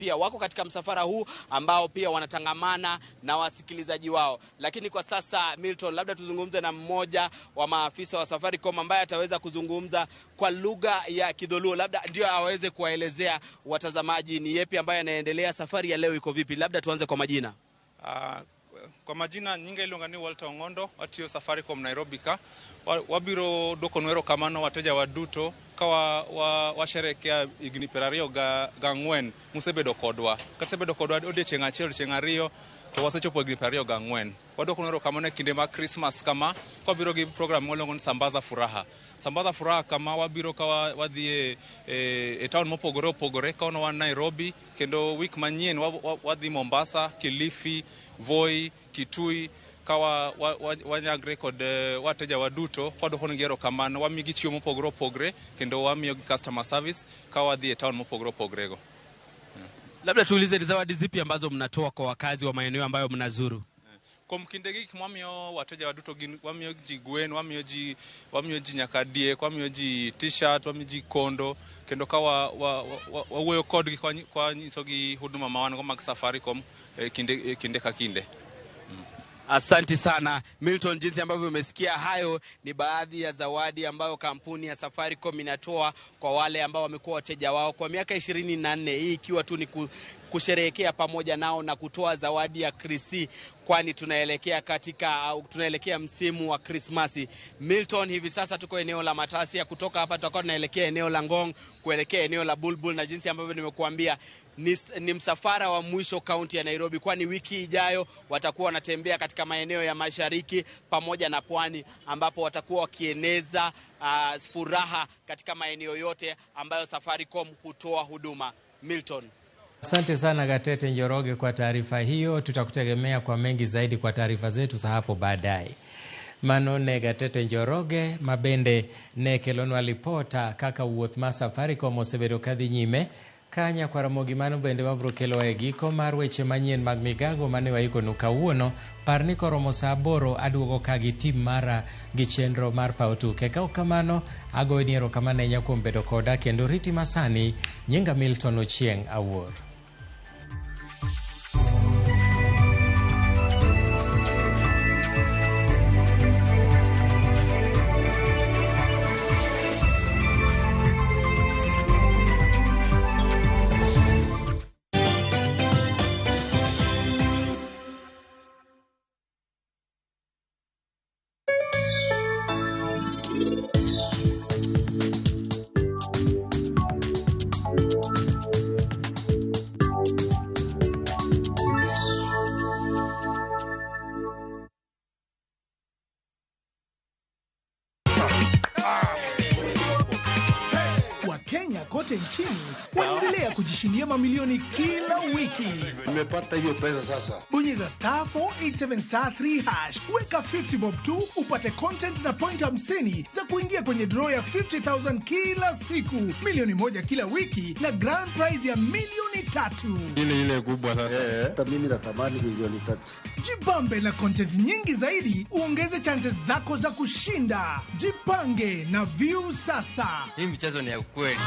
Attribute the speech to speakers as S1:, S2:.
S1: Pia wako katika msafara huu ambao pia wanatangamana na wasikilizaji wao. Lakini kwa sasa Milton, labda tuzungumze na mmoja wa maafisa wa Safaricom ambaye ataweza kuzungumza kwa lugha ya Kidholuo, labda ndio aweze kuwaelezea watazamaji ni yepi ambaye anaendelea, safari ya leo iko vipi. Labda tuanze kwa majina.
S2: Kwa majina nyinga iluonga ni Walter Ong'ondo, watiyo Safaricom Nairobi ka. Wabiro duoko erokamano wateja wa duto ka washerekea higni 24 musebedo kodwa. Kasebedo kodwa odiochieng' achiel, odiochieng' ariyo, to wasechopo higni 24. Waduoko erokamano e kinde mag Christmas kama, kwabiro gi program mwaluongo ni Sambaza Furaha. Sambaza Furaha kama wabiro ka wadhi e town mopogore opogore, kawuono wan Nairobi, kendo wik manyien wadhi Mombasa, Kilifi, Voi, Kitui, ka wanyagre kod wateja waduto, kwaduoko negi erokamano, wamiyogi chiemo mopogore opogore, kendo wamiyogi customer service ka wadhi e town mopogore opogore go.
S1: Labda tuulize ni zawadi zipi ambazo mnatoa kwa wakazi wa maeneo ambayo mnazuru?
S2: Kuom kindegi gik mwamiyo wateja waduto gin wamiyo ji gwen, wamiyo ji nyaka diek, wamiyo ji t-shirt, wamiyo ji kondo, kendo ka wawuoyo kodgi ka wanyisogi huduma ma wan go mag Safaricom e kinde ka kinde.
S1: Asanti sana Milton, jinsi ambavyo umesikia, hayo ni baadhi ya zawadi ambayo kampuni ya Safaricom inatoa kwa wale ambao wamekuwa wateja wao kwa miaka 24, hii ikiwa tu ni kusherehekea pamoja nao na kutoa zawadi ya Krisi, kwani tunaelekea msimu wa Krismasi. Milton, hivi sasa tuko eneo la Matasia. Kutoka hapa tutakuwa tunaelekea eneo la Ngong kuelekea eneo la Bulbul, na jinsi ambavyo nimekuambia ni msafara wa mwisho kaunti ya Nairobi, kwani wiki ijayo watakuwa wanatembea katika maeneo ya mashariki pamoja na pwani, ambapo watakuwa wakieneza furaha katika maeneo yote ambayo Safaricom hutoa huduma. Milton.
S3: Asante sana Gatete Njoroge kwa taarifa hiyo. Tutakutegemea kwa mengi zaidi kwa taarifa zetu za hapo baadaye. Mano ne Gatete Njoroge mabende ne kelonwa lipota kaka wuoth mar Safaricom osebedo kadhi nyime kanya kwa Ramogi. Mano bende wabiro kelowa e giko mar weche manyien mag migago mane waikonu kawuono. Par ni koromo saa 8 aduogo ka gi tim mara gi chenro mar paw tuke. Ka ok kamano, agoyoni erokamano ahinya kuom bedo koda kendo riti masani. Nyinga Milton Ochieng' Awuor.
S4: Wakenya kote nchini wanaendelea kujishindia mamilioni kila wiki.
S5: Nimepata hiyo pesa sasa.
S4: Bonyeza *487*3#, weka 50 bob tu upate content na point 50 za kuingia kwenye draw ya 50,000 kila siku, 1 milioni kila wiki na grand prize ya 3 milioni.
S6: Ile ile kubwa sasa.
S5: Hata mimi natamani 3 milioni.
S4: Jibambe na content nyingi zaidi, uongeze chances zako za kushinda. Jipange na Viusasa.
S7: Hii mchezo ni ya ukweli.